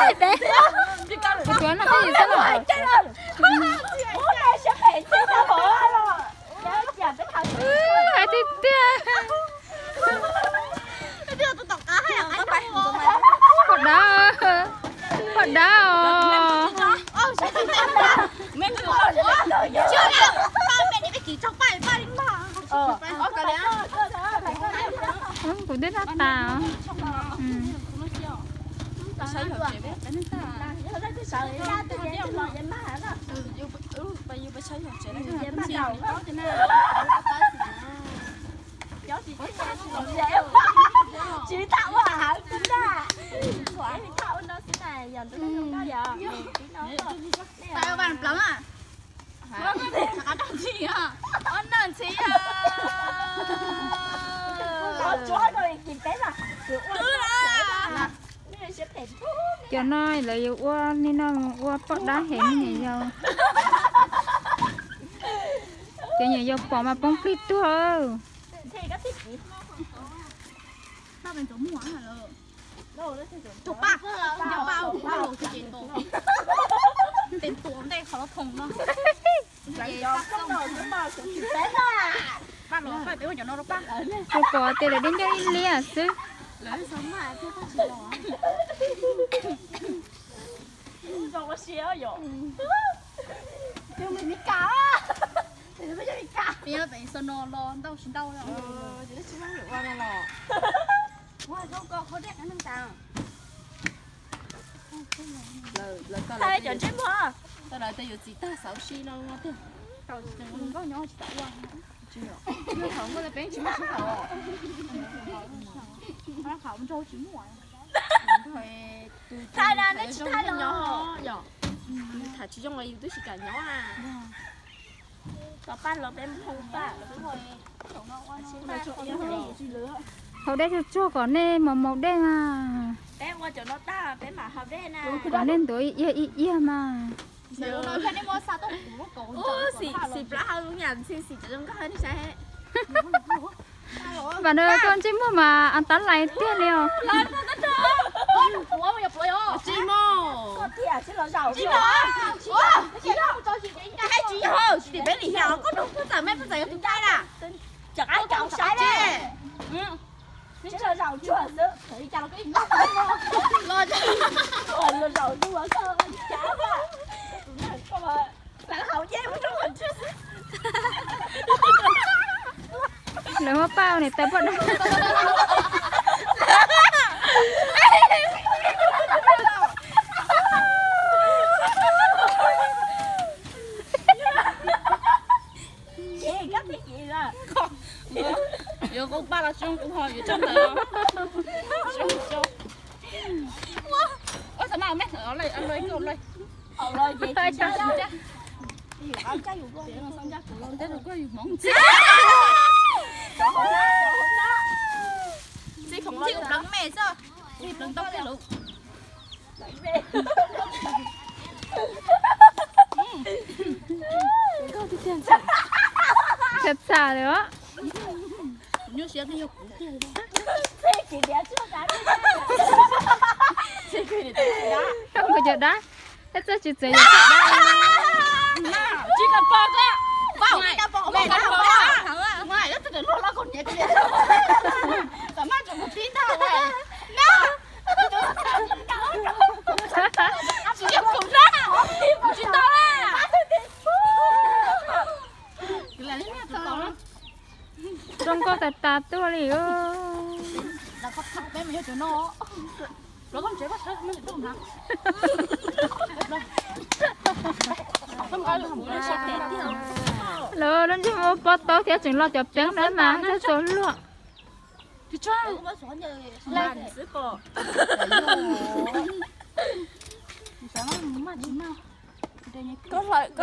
Kuv tuav no peb yim xwb los. Hais tiag tiag. Poj dab, poj dab os. Kuv twb tab tas. Tsis tau ua hauv tsis tau, tsis tau ua no xwb na, yog ntu no yog. Cov no lawv yuav ua li no ua poj dab hem niam yau. Cov niam yau pom mas poob plig tuag. Tsuas pom tias lawv deb ncauj ib liab xwb. Cov ntsej muag, tau lawv tej yuav txiv tag xauv si no tiag. Nkauj nyob tsis tau ua. Tsis yog, thaum nkauj peb tsis muaj sij hawm. Thaum nraug tsis muaj. Thaum nyob yom, tham tsis zoo los yus twb tsis kam nyob na. Tom paj los peb mus paj. Haus dej tsuag tsuag kom nej maus maus dej mas. Peb ua cov no tag peb mam haus dej na. Kom nej ntuav ib iag ib iag mas. Xim plab haus nyam xim cov zoo nkauj nej saib. Vam nws koj ntsej muag mas an tab lais tiag li os. Tsis mog. Tsis mog. Tsis yog, tsis tim peb lim hiam koj nug poj txawm mej poj txawm yog tus dai na. Cov qab cov saib. Los zaum tsuag xwb, los zaum tsuag xwb. Lawv muab paj niam tais poj dab. Yuav qub paj los tsis zoo kuv ho yuav tso ntawd. Ua txog no me, txij khoom txij plaws me xwb, txij plaws tau tej lus. Txha txha li os. Nyuaj siab twb yog kuv tiag. Txij kiag cov dab, tab txawj tsis txawv yus cov dab. Tsis kam pom koj. Pom, pom, pom, pom. Tam maj tseem kuv tib ntag. Tsis yog kuv na, kuv tsis tau na. Zoo nkauj tas tas tuaj li. Lawv lub ntsej muag pob taub thiab tseem los cov peeb ntawd mas ntsaj txaus luaj. Koj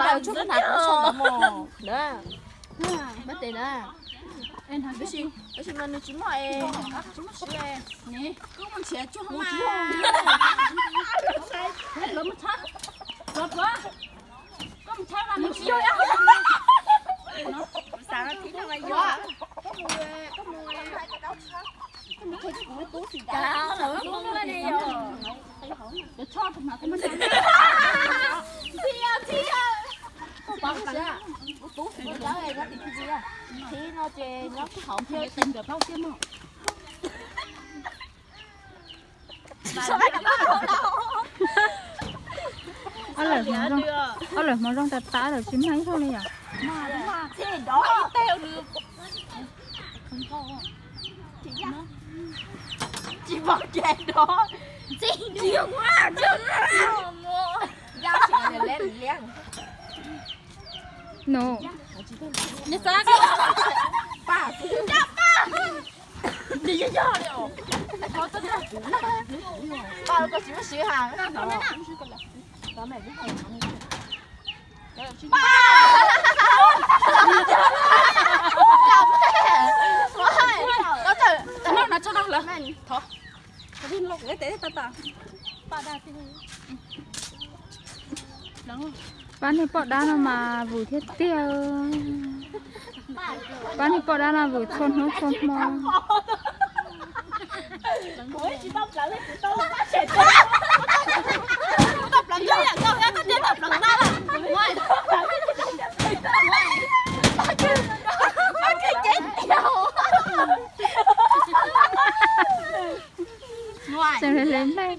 daws tsuag koj hnav kuv tsho ntawd mos. Pab tes na. Tab sis mas nws tsis moj es. Koj mus nrhiav tsuag mas. Koj mus tshab mas nws tsis yog. Xav thib no mas yog. Koj mus, koj mus, koj mus qhia kuv tub xim cas. Ob lawm hmoov zoo tas tas lawm tsis mag ib zaug li yom. No. Pab niag poj dab no mas vwm thiab tiag. Pab niag poj dab no vwm txhua hnub txhua hmo. Tseem hle hle nplaig.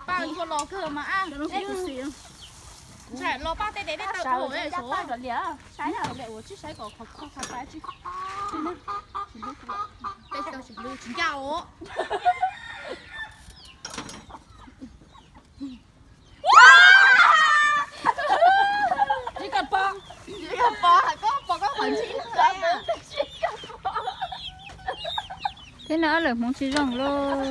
Pab ua los kawg mas, ntshai los pab tej dev tej taw ua ua tsis saib kom qhov kho qhov pab tsis, tej taw tsis hlub tsis ncaj os. Thiab no ob lawm hmoov tsis zoo lauj.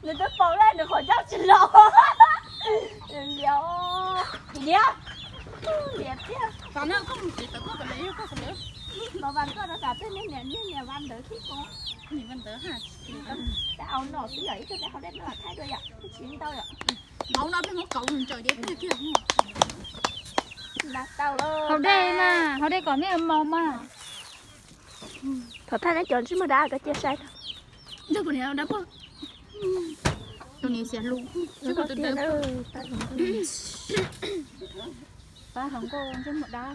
Nws twb paus lawm nws qhov ncauj tsis los. Liam, liam tiag. Los vas koj rau tas tej niag niam niag niam vas ntawd thiab ko. Tab au no xwb yom, ib tug peb hau dej no thaij dua yom, tsis ntau yom. Hau dej mas, hau dej kom nej mus mas. Thov thaij neb cov ntsej muag dab ko cia saib. Pab hluas nkauj ntsej muag dab.